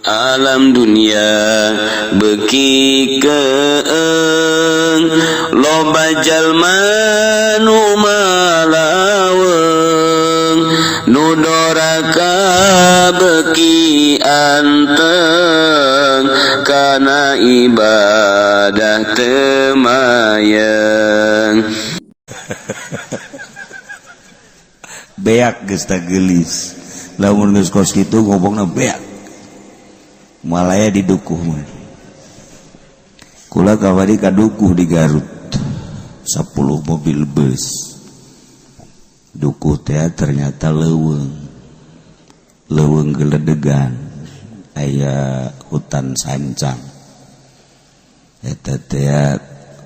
Alam dunia beki keeng loba jalma nu malaweng nu doraka beki anteng kana ibadah teu mayeng. Beak geus tah geulis lamun geus kos kitu ngomongna beak malaya di dukuh mah. Kula kawari ka dukuh di Garut 10 mobil bus dukuh teh ternyata leuweung leuweung geledegan aya hutan sancang eta teh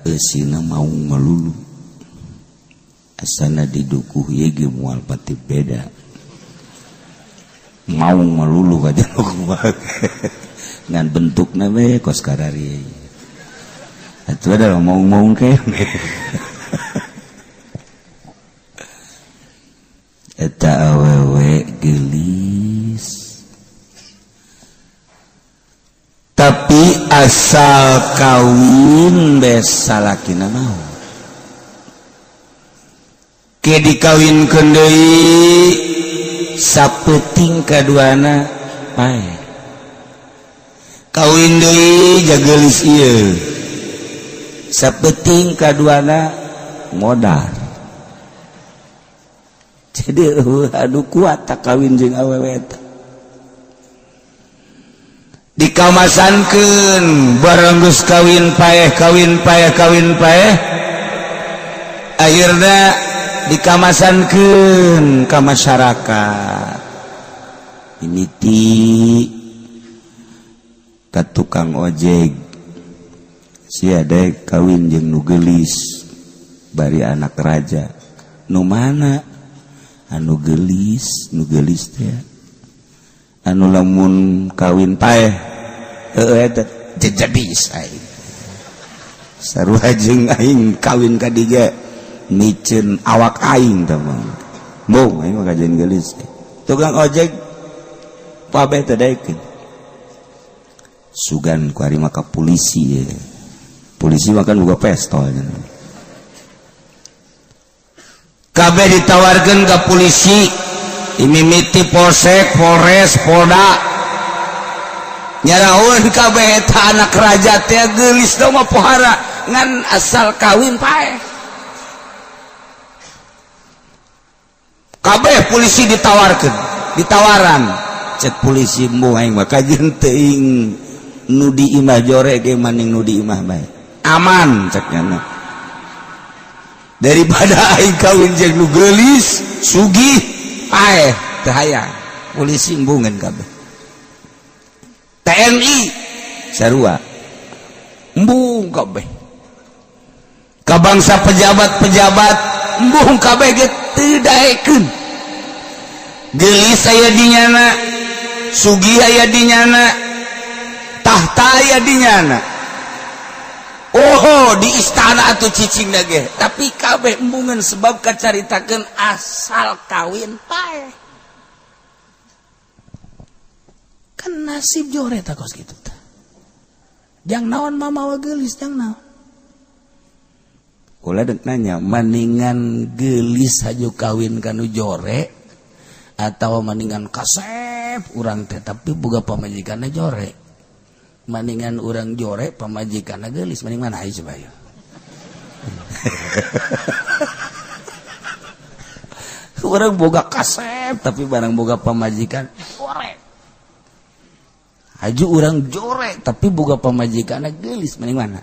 eusina maung melulu asana di dukuh ieu ge moal pati beda maung melulu aja ngan bentukna we kos karari atuh ada maung-maung kene eta awewe geulis tapi asal kawin bes salakina mau ke dikawinkeun deui sapeuting kaduana paeh kawin deui jageulis ieu sapeting kaduana modar. Jadi aduh kuat tak kawin jeung awewe eta dikamasankeun bareng geus kawin paeh kawin paeh kawin paeh akhirna dikamasankeun ka masyarakat mimiti ka tukang ojek sia dek kawin jeung nu geulis bari anak raja nu mana anu geulis nu geulis teh anu lamun kawin paeh heueuh eta jejadis aing sarua jeung aing kawin ka dieu miceun awak aing teh mah mung aing mah kajeun geulis tukang ojek kabeh teh daekeun sugan ku ari maka polisi ya. Polisi makan buka pistol kabeh ditawarkeun ka polisi imimiti polsek polres polda nyaraun kabeh eta anak raja teh geulis teh mah pohara ngan asal kawin paeh kabeh polisi ditawarkeun ditawaran cek polisi mbuh aing mah kajeun teuing nu di imah jore ge maning nu di imah bae aman cek nyana daripada aing kawin jeung nu geulis sugih paeh teu hayang polisi embungeun kabeh TNI sarua embung kabeh ka bangsa pejabat-pejabat embung kabeh ge teu daekeun geulis aya di nyana sugih aya di nyana tahta aya di nyana oh di istana atuh cicing ge tapi kabeh embungeun sebab kacaritakeun asal kawin paeh kan nasib jore tah kos kitu tah jang naon mamawa geulis jang naon kula deuk nanya maningan geulis haju kawin kanu jore atawa maningan kasep urang teh tapi boga pamajikanna jore maningan urang jore pamajikanna geulis maning mana ayo coba yuk urang boga kasep tapi barang boga pamajikan jore haju urang jore tapi boga pamajikanna geulis maning mana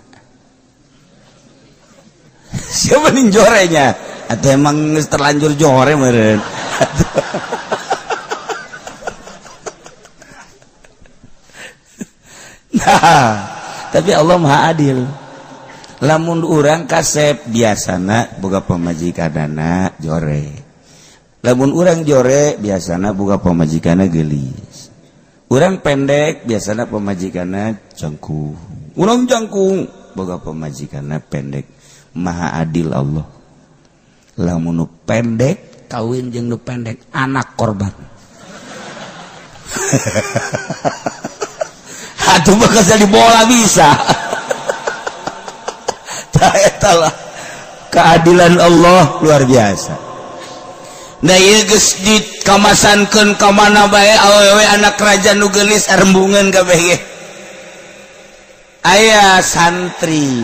siapa nih jorenya atau emang terlanjur jore meureun. Nah, tapi Allah Maha Adil. Lamun urang kasep biasana boga pamajikanana jore. Lamun urang jore biasana boga pamajikanna geulis. Urang pendek biasana pamajikanna jangkung. Urang jangkung boga pamajikanna pendek. Maha Adil Allah. Lamun nu pendek kawin jeung nu pendek anak korban. Atuh bakal jadi bola bisa. Tah eta lah keadilan Allah luar biasa. Nah ieu geus dikamasankeun ka mana bae awewe anak raja nu geulis rembungeun kabeh ge. Aya santri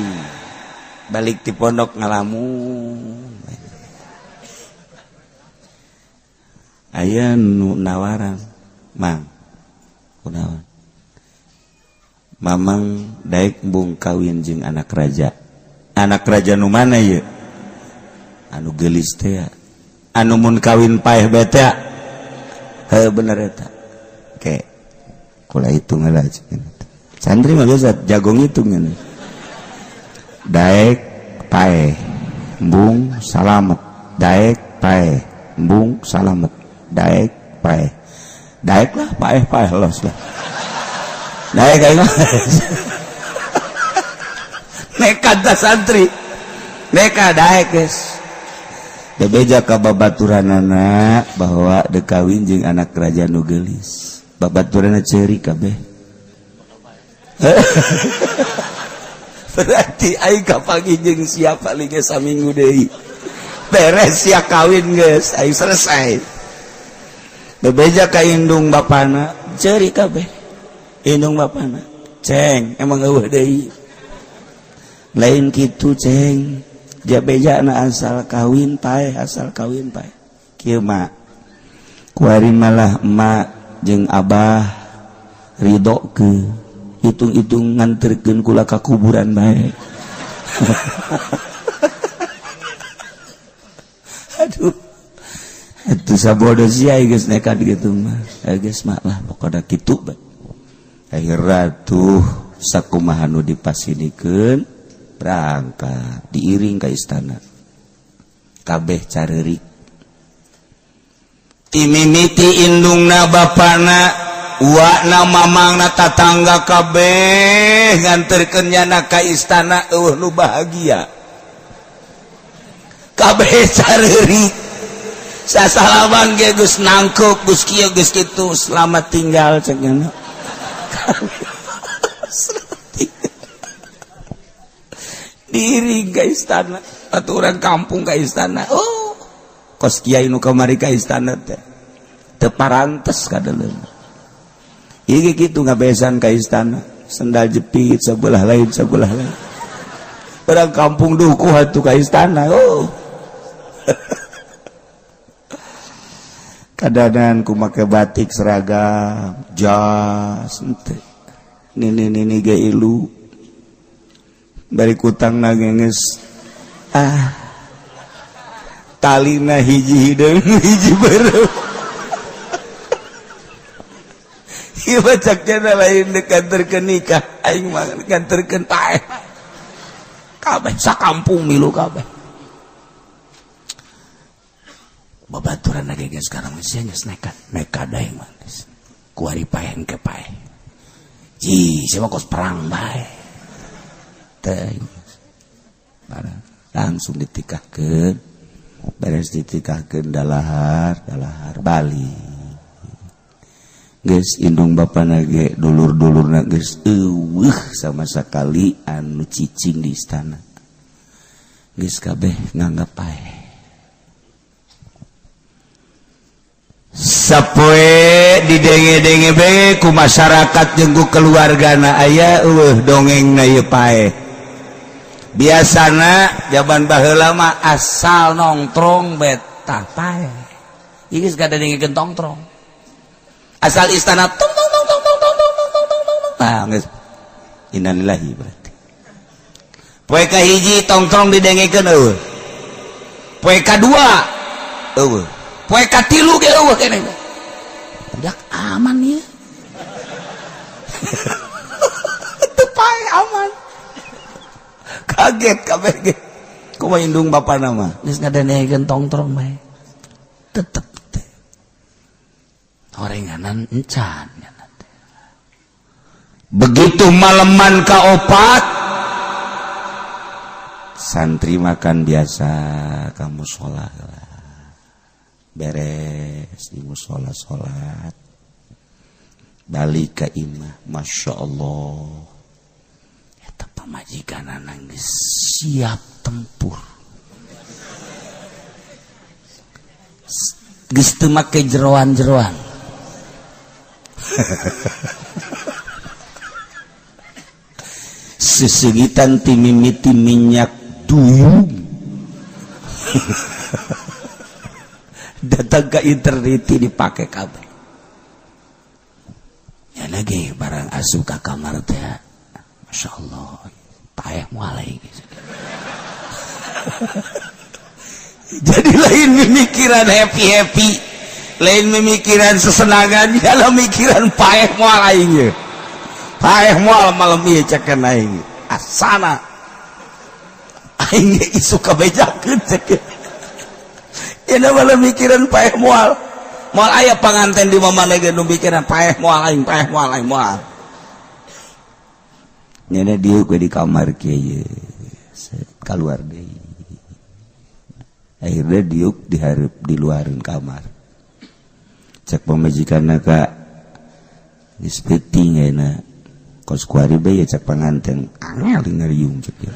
balik ti pondok ngalamun. Aya nu nawaran, "Mang, kunaon? Mamang daek embung kawin jeung anak raja." Anak raja nu mana ieu? Anu geulis teh. Anu mun kawin paeh bae teh. Heuh bener eta. Oke. Kula hitung heula. Santri mah biasa jago ngitung ngene. Daek paeh embung salamet, daek paeh embung salamet, daek paeh. Daek lah paeh-paeh los lah. Daek aing mah. Nekat dah santri. Nekat daek geus. Bebeja ka babaturanana bahwa dek kawin jeung anak raja nu geulis. Babaturanna ceuri kabeh. Berarti aing kapanggih jeung siapa paling saminggu deui. Beres sia kawin geus, aing selesai. Bebeja ka indung bapana, ceuri kabeh. Indung bapana, ceng emang eueuh deui. Lain kitu ceng. Jabeja na asal kawin paeh, asal kawin paeh. Kieu mah kuari malah emak jeung abah ridho ke hitung-hitung nganterkeun kula ka kuburan bae. Aduh. Atuh sabodo sia geus nekat kitu mah. Geus mah lah pokona kitu bae. Akhirna tuh sakumaha nu dipasinikeun berangkat diiring ke istana. Kabeh careurik. Timimiti indungna bapana uakna mamangna tatangga kabeh nganterkeun nyana ka istana eueuh nu bahagia. Kabeh careurik. Sasalaman ge geus nangkeup geus kieu geus kitu selamat tinggal cek nyana. Selamat tinggal. Diiring ka istana aturan kampung ka istana. Oh, kos kiai nu kamari ka istana teh teu parantes kadeuleum. Ieu kitu ngabesan ka istana, sendal jepit sebelah lain sebelah lain. Orang kampung dukuh atuh ka istana. Oh. Kadanan ku make batik seragam, jas henteu. Nini-nini ge ilu. Bari kutangna geus ah. Talina hiji hideung hiji beureum. Ieu bacakna lain dek nganterkeun nikah, aing mah nganterkeun paeh. Kabeh sakampung milu kabeh. Babaturan lagi geus sekarang geus geus nekat, nekat aing mah geus. Kuari paeh engke paeh. Ji, sia mah kos perang bae. Teh langsung ditikahkeun, beres ditikahkeun dalahar, dalahar balik. Geus indung bapana ge dulur-dulurna geus eueuh sama sekali anu cicing di istana. Geus kabeh nganggep paeh. Sapoe didenge-denge bae ku masyarakat jeung ku keluargana aya eueuh dongengna ieu paeh. Biasana jaman baheula mah asal nongtrong betah paeh. Ieu geus kadengekeun tongtrong. Asal istana tong tong tong tong tong tong tong tong tong tong. Nah, geus. Innalillahi berarti. Poe kahiji tongtrong didengekeun eueuh. Poe kadua eueuh. Poe katilu ge eueuh keneh. Budak aman ieu. Teu pae aman. Kaget kabeh ge. Kumaha indung bapana mah geus ngadengekeun tongtrong bae. Tetep teh. Horenganan encan. Begitu maleman kaopat santri makan biasa ka mushola beres di mushola salat Balik ka imah, Masya Allah. Eta pamajikan geus siap tempur. Geus teu make jeroan-jeroan. Sesegitan ti mimiti minyak duyung. Datang ke internet dipake kabeh. Ya lagi barang asup ka kamar teh. Masya Allah, paeh moal geus. Jadi lain memikiran happy-happy, lain memikiran sesenangan, ya mikiran paeh moal aing ye. Paeh moal malam ieu cekeun aing. Asana. Aing ge isuk kabejakeun cekeun. Ya malah mikiran paeh moal. Moal aya panganten di mamana ge nu mikiran paeh moal aing, paeh moal aing moal. Nyana dieu we di kamar kieu ye. Kaluar deui. Akhirnya diuk dihareup di luarin kamar. Cek pamajikanna ka geus peuting ayeuna. Kos kuari bae cek panganten angel ngariung cek dia.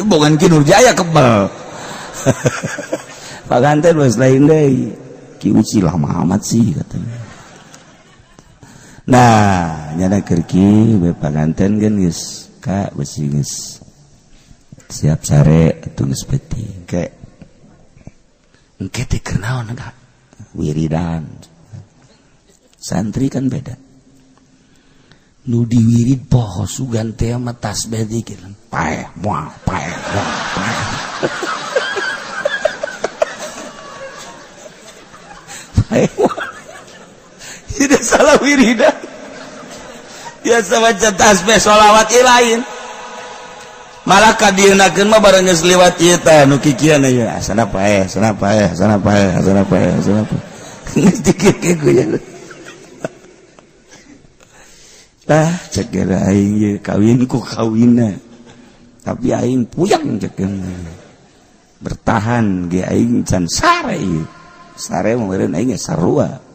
Bukan Ki Nurjaya kebel. Panganten wes lain deui. Ki Uci lama amat sih katanya. Nah, nyana keur ki we panganten kan geus ka besi geus siap sare atuh geus peuting. Ke engke teh keur naon ka? Wiridan. Santri kan beda. Nu diwirid poho sugan teh mah tasbih dikir. Paeh moal, paeh moal, paeh. Paeh moal. Tidak salah wiridan. Biasa baca tasbih sholawat ieu lain. Malah kadieunakeun mah bareng geus liwat ieu teh nu kikian ieu. Asana paeh, asana paeh, asana paeh, asana paeh, asana paeh. Geus dikir ge. Ah, cek aing ye kawin ku kawinna. Tapi aing puyang cek bertahan ge aing can sare ieu. Sare meureun aing sarua.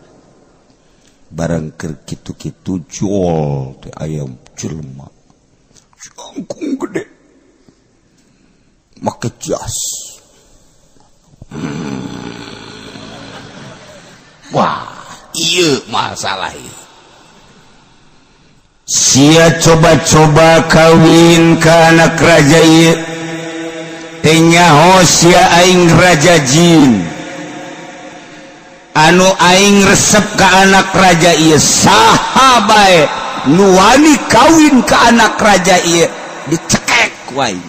Barang keur kitu-kitu jol teh ayam jelema. Jangkung gede. Make jas. Wah, ieu masalah ieu. Sia coba-coba kawin ka anak raja ieu. Teu nyaho sia aing raja jin. Anu aing resep ka anak raja ieu saha bae nu wani kawin ka anak raja ieu dicekek ku aing.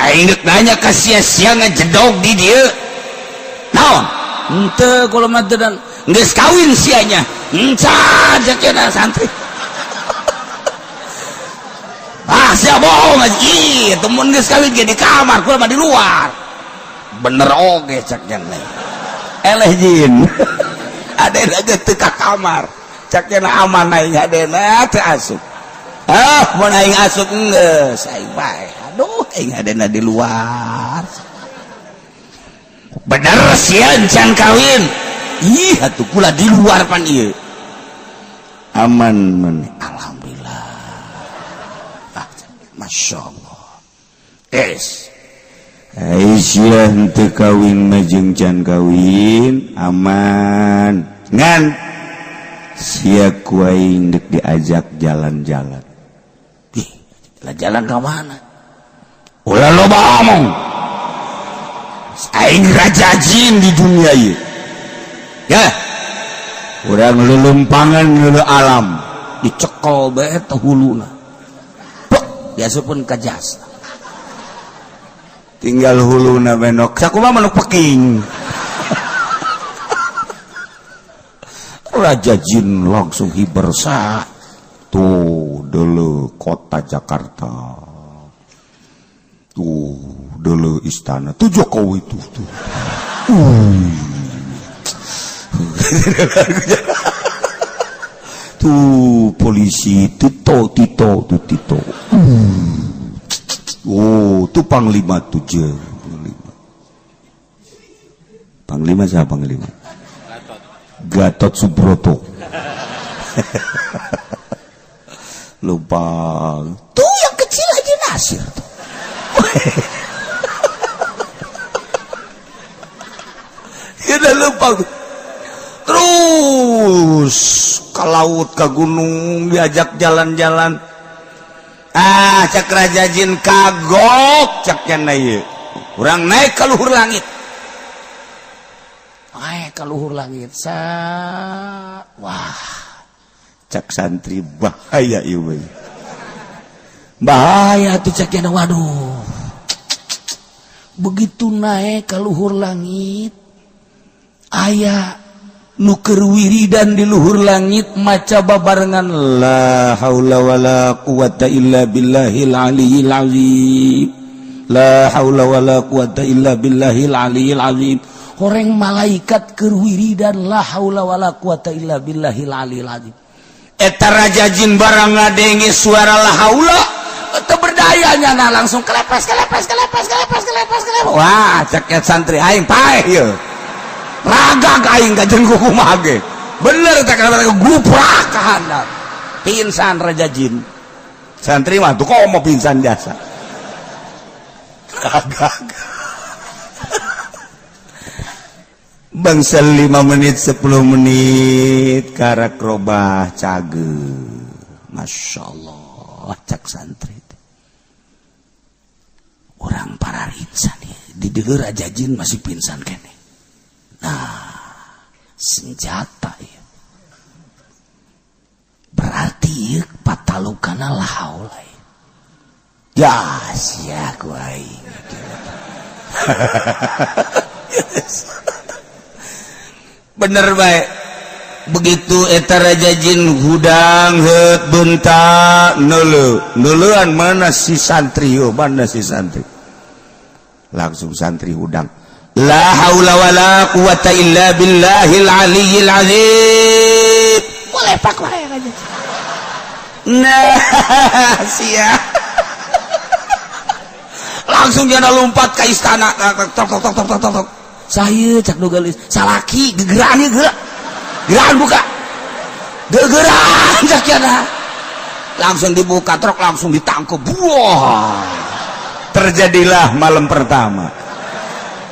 Aing deuk nanya ka sia-sia ngajedog di dieu. Naon? Henteu kula mah teu geus kawin sianya. Encan cek santri. Ah sia bohong aja. Ih, temun geus kawin ge di kamar, kula mah di luar. Bener oge cek nya. Eleh jin. Adena ge teu ka kamar. Cek nya aman aing adena teu asup. Ah, mun aing asup geus aing bae. Aduh, aing adena di luar. Bener sia can kawin. Ih, atuh kula di luar pan ieu. Aman men. Alhamdulillah. Ah, Masya Allah. Es. Aisyah henteu kawin mah jeung can kawin aman. Ngan sia ku aing deuk diajak jalan-jalan. Ih, lah jalan ka mana? Ulah loba omong. Aing raja jin di dunia ieu. Ya. Urang leuleumpangan leuleung alam dicekel bae teh huluna. Pek, diasupkeun ka jas. Tinggal huluna benok. Sakumaha manuk peking. Raja jin langsung hiber sah. Tuh dulu kota Jakarta. Tuh dulu istana. Tuh Jokowi tuh tuh. Tuh polisi Tito Tito tuh Tito. Oh, tuh panglima tuh je. Panglima. Panglima siapa panglima? Gatot Subroto. Lempang tuh yang kecil aja Nasir tuh. Udah lempang terus ke laut ke gunung diajak jalan-jalan. Ah cak raja jin kagok caknya ieu. Urang naik ke luhur langit. Naik ke luhur langit sa wah cak santri bahaya ieu. Bahaya tuh caknya waduh. Begitu naik ke luhur langit aya nu keur wiridan di luhur langit maca babarengan la haula wala quwata illa billahil aliyil azim. La haula wala quwata illa billahil aliyil azim. Horeng malaikat keur wiridan la haula wala quwata illa billahil aliyil azim. Eta raja jin barang ngadenge suara la haula teu berdaya nya langsung kelepes kelepes kelepes kelepes kelepes kelepes. Wah cek santri aing paeh ieu. Ragag aing ka jeung kumaha ge. Bener teh kana guprak ka handap. Pingsan raja jin. Santri mah tuh kok mau pingsan biasa. Ragag. Bangsa 5 menit 10 menit karak robah cage. Masya Allah cak santri. Orang para insan di deuleu raja jin masih pingsan kene. Nah, senjata ya. Berarti ieu patalukana la haula. Ya, sia ku aing. Bener bae. Begitu eta raja jin hudang heut bentak neuleu. Neuleuan mana si santri yo, mana si santri. Langsung santri hudang. La haula wala quwata illa billahil aliyil azim. Boleh pak wae raja. Nah, sia. Langsung dia lompat ke istana. Tok tok tok tok tok tok. Saya cak nu geulis, salaki gegeran ieu geura. Gegeran buka. Gegeran cak cenah. Langsung dibuka truk, langsung ditangkep. Wah. Terjadilah malam pertama.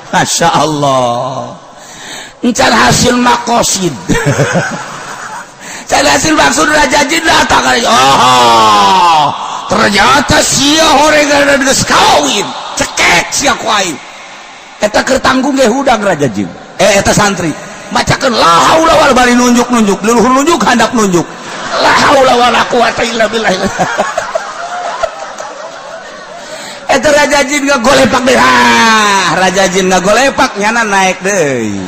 Masya Allah. Encan hasil makosid. Can hasil maksud raja jin datang. Oh, ternyata sia horengan geus kawin. Cekek sia ku aing. Eta keur tanggung ge hudang raja jin. Eta santri. Macakeun la haula wala bari nunjuk-nunjuk, leluhur nunjuk handap nunjuk. La haula wala quwata illa billah. Eta raja jin ngagolepak deui. Ah, raja jin ngagolepak nyana naik deui.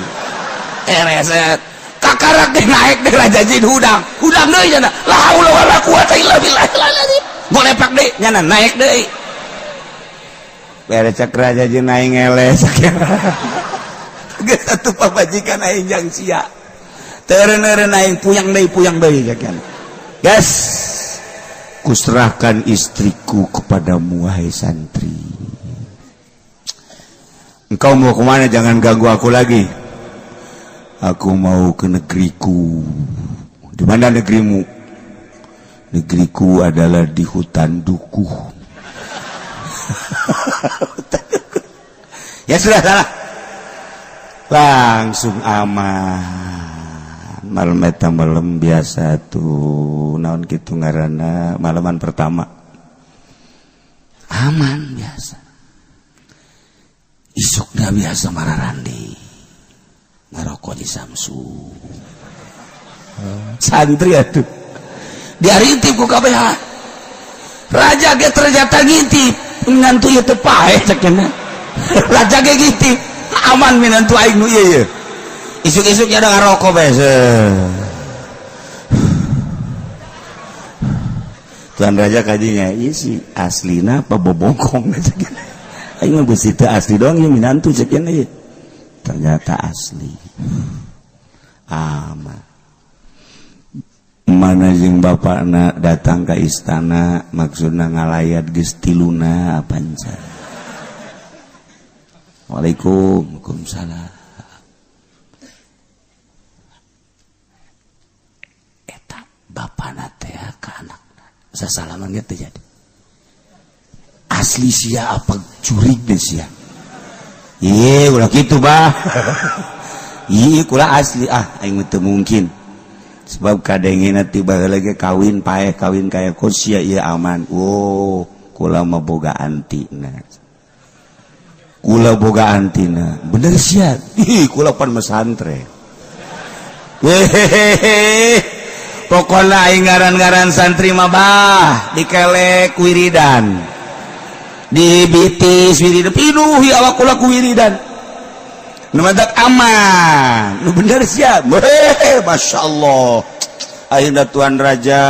Reset. Kakarak deui naik deui raja jin hudang. Hudang deui nyana. La haula wala quwata illa billah. Golepak deui nyana naik deui. Beres cek raja jin aing eleh Geus atuh pamajikan aing jang sia. Teureun-eureun aing puyang deui cek nyana. Gas. Kuserahkan istriku kepadamu wahai santri. Engkau mau kemana? Jangan ganggu aku lagi. Aku mau ke negeriku. Di mana negerimu? Negeriku adalah di hutan dukuh. Ya sudah salah. Langsung aman. Malam eta malam biasa tuh naon kitu ngaranna malaman pertama aman biasa isukna biasa mararandi ngarokok di Samsu santri atuh diarintip ku KBH raja ge ternyata ngintip minantu ieu teu paeh cek cenah raja ge ngintip aman minantu aing nu ieu ye. Isuk-isuknya ada ngarokok bese. Tuan Raja kajinya, iya sih aslina apa bobongkong aing mah beusi teu asli doang ieu minantu cek ieu. Ternyata asli. Aman. Mana jeung bapakna datang ke istana maksudna ngalayat geus tiluna panca. Waalaikumsalam. Sasalaman ge teu jadi. Asli sia apa jurig deh sia. Iya, ulah kitu bah. Iya, kula asli ah aing mah teu mungkin. Sebab kadengena tiba lagi kawin paeh kawin kaya sia ieu aman. Oh, kula mah boga antina. Kula boga antina. Bener sia. Ih, kula pan mesantren. Hehehe. Pokona aing ngaran-ngaran santri mah bah dikelek wiridan. Dibitis wiridan pinuh awak kula ku wiridan. Nu matak aman. Nu bener sia. Hehehe, Masya Allah. Akhirnya Tuan Raja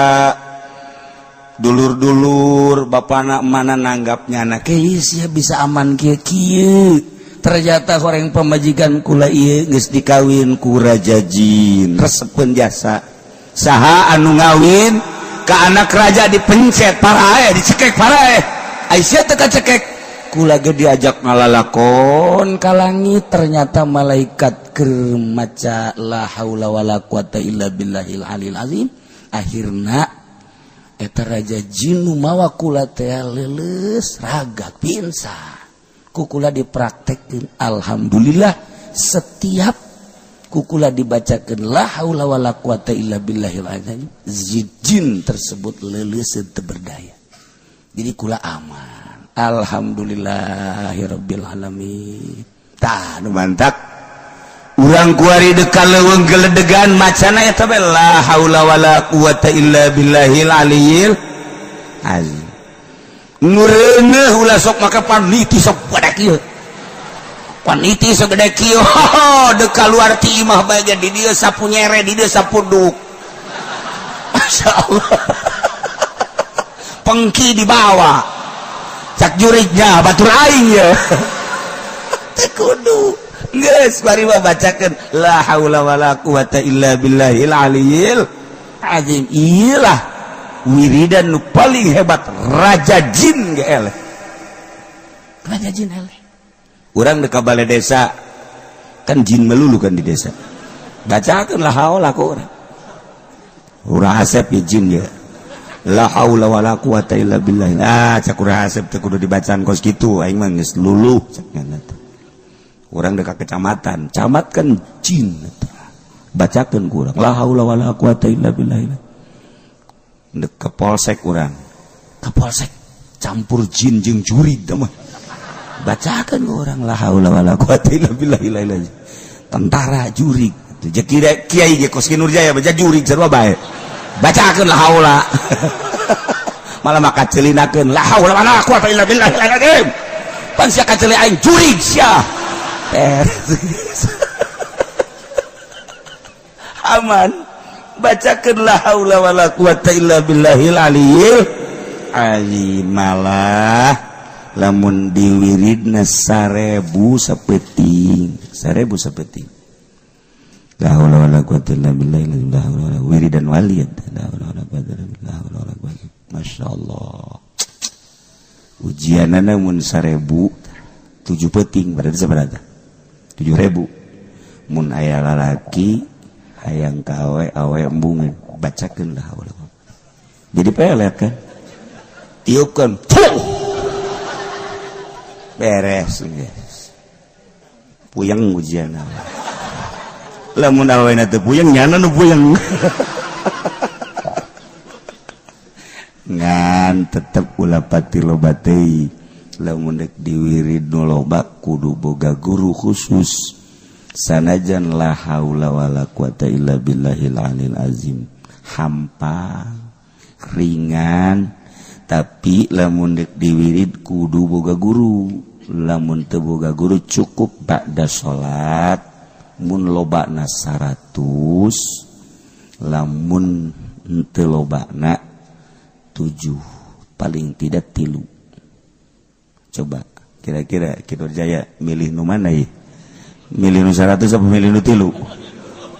dulur-dulur bapana mana nanggapnya anak sia bisa aman kieu kieu. Ternyata horeng pamajikan kula ieu geus dikawin ku raja jin, resepeun jasa. Saha anu ngawin ka anak raja dipencet paraeh, dicekek paraeh. Aisyah teu kacekek. Kula ge diajak ngalalakon ka langit, ternyata malaikat keur maca la haula wala quwata illa billahil alil azim. Akhirna eta raja jin nu mawa kula teh leuleus raga pingsan. Kukula dipraktekkeun, alhamdulillah setiap kukula dibacakeun la haula wala quwata illa billahil azim, jin tersebut leuleus teu berdaya. Jadi kula aman. Alhamdulillahirabbil alamin. Tah nu mantak urang kuari deuk leuweung geledegan macana eta bae la haula wala quwata illa billahil aliyil azim. Ngureuneuh ulah sok make paniti sok gede kieu. Paniti sok gede kieu. Deuk kaluar ti imah bae ge di dieu sapu nyere, di dieu sapu duk. Masya Allah. Pengki dibawa. Cak jurignya batur aing ya. Teu kudu. Geus bari mah bacakeun la haula wala quwata illa billahil aliyil azim. Iyalah wiridan nu paling hebat, raja jin ge eleh. Raja jin eleh. Urang deuk ka balai desa kan jin melulu kan di desa. Bacakeun la haula ku urang. Urang asep ya jin ya. La haula wala quwata illa billah. Ah, cak urang asep teh kudu dibacaan kos kitu, aing mah geus luluh cak ngana teh. Urang deuk ka kecamatan, camat kan jin. Bacakeun ku urang la haula wala quwata illa billah. Dek ke polsek urang. Ke polsek campur jin jeung jurig teh mah. Bacakeun ku urang la haula wala quwata illa billah. Tentara jurig. Teu kira kiai ge kos Ki Nurjaya baca jurig sarua bae. Bacakeun la haula. Malah maka celinakeun la haula wala quwata illa billah. Pan sia kaceli aing jurig sia. Aman. Bacakeun la haula wala quwata illa billahil aliyil azim. Malah lamun diwiridna 1000 sapeting, 1000 sapeting. La haula wala quwata illa billah, la haula wala wiridan wali, la haula wala quwata illa billah, la haula wala quwata. Masya Allah. Ujianana mun 1000 7 peting berarti sabaraha? 7000. Mun aya lalaki hayang ka awe awe embungan, bacakeun la haula. Jadi pelet kan? Tiupkeun. Beres guys. Puyeng ujianna. Lamun awena teu puyeng nyana nu puyeng. Ngan tetep ulah pati loba teuing. Lamun deuk diwirid nu loba kudu boga guru khusus. Sanajan la haula wala quwata illa billahil alil azim. Hampa ringan tapi lamun deuk diwirid kudu boga guru. Lamun teu boga guru cukup ba'da salat. Mun lobana 100, lamun henteu lobana 7, paling tidak 3. Coba kira-kira Ki Nurjaya milih nu mana ieu? Milih nu 100 apa milih nu 3?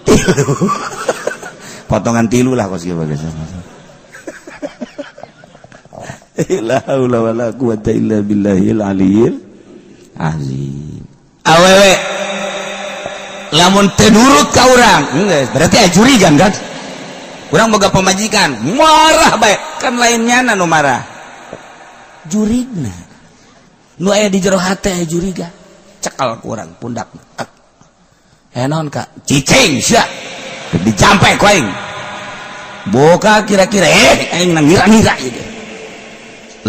3. Potongan 3 lah kos kieu bagus. La haula wala quwata illa billahil aliyil azim. Awewe lamun teu nurut ka urang, geus berarti aya jurigan kan? Urang boga pamajikan marah bae, kan lainnya nu marah jurigna nu aya di jero hate juriga. Cekal kurang pundak. Eh, naon ka cicing sia, dijampe ku aing. Boka kira-kira eh aing nang ngira-ngira ieu.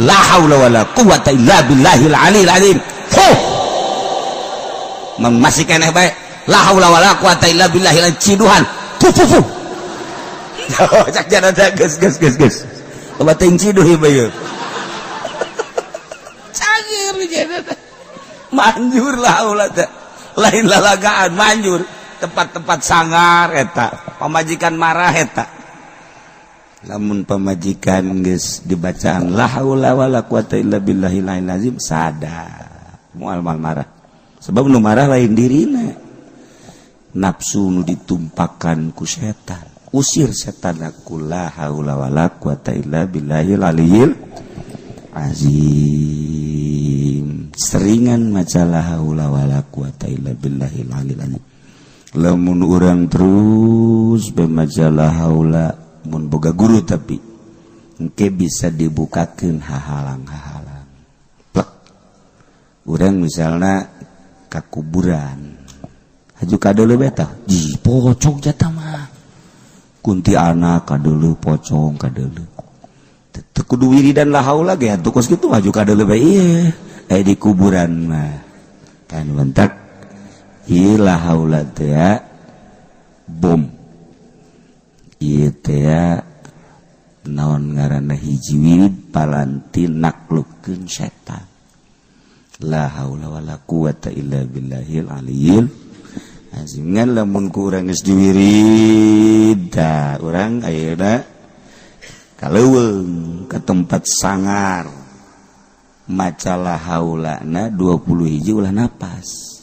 La haula wala quwata illa billahil aliyil azim. Huh, masih keneh bae. La haula wala quwata illa billahil, ciduhan. Puh puh puh. Cak jana teh, geus geus geus geus. Loba teuing ciduh ieu bae. Cageur jana teh. Manjur lah haula teh. Lain lalagaan, manjur. Tempat-tempat sangar eta. Pamajikan marah eta. Lamun pamajikan geus dibacaan la haula wala quwata illa billahil azim, sadar. Moal mal marah. Sebab nu marah lain dirina. Nafsu nu ditumpakan ku setan. Usir setan aku la haula wala quwata illa billahil aliyil azim. Seringan maca la haula wala quwata illa billahil aliyil azim. Lamun urang terus bemaca la haula, mun boga guru, tapi engke bisa dibukakeun hahalang-hahalang. Plek. Urang misalna ka kuburan. Haju kadeuleu beta. Ji pocong jata mah. Kunti anak kadeuleu, pocong kadeuleu. Teu kudu wiridan la haula ge atuh kos kitu, maju kadeuleu bae ieu. Eh, di kuburan mah. Kan bentak ieu la haula teh bom. Ieu teh naon ngaranna, hiji wirid palanti naklukkeun setan. La haula wala quwata illa billahil aliyil azim. Ngan lamun ku urang geus diwirid tah, urang ayeuna ka leuweung, ke tempat sangar, maca la haulana 20 hiji, ulah napas.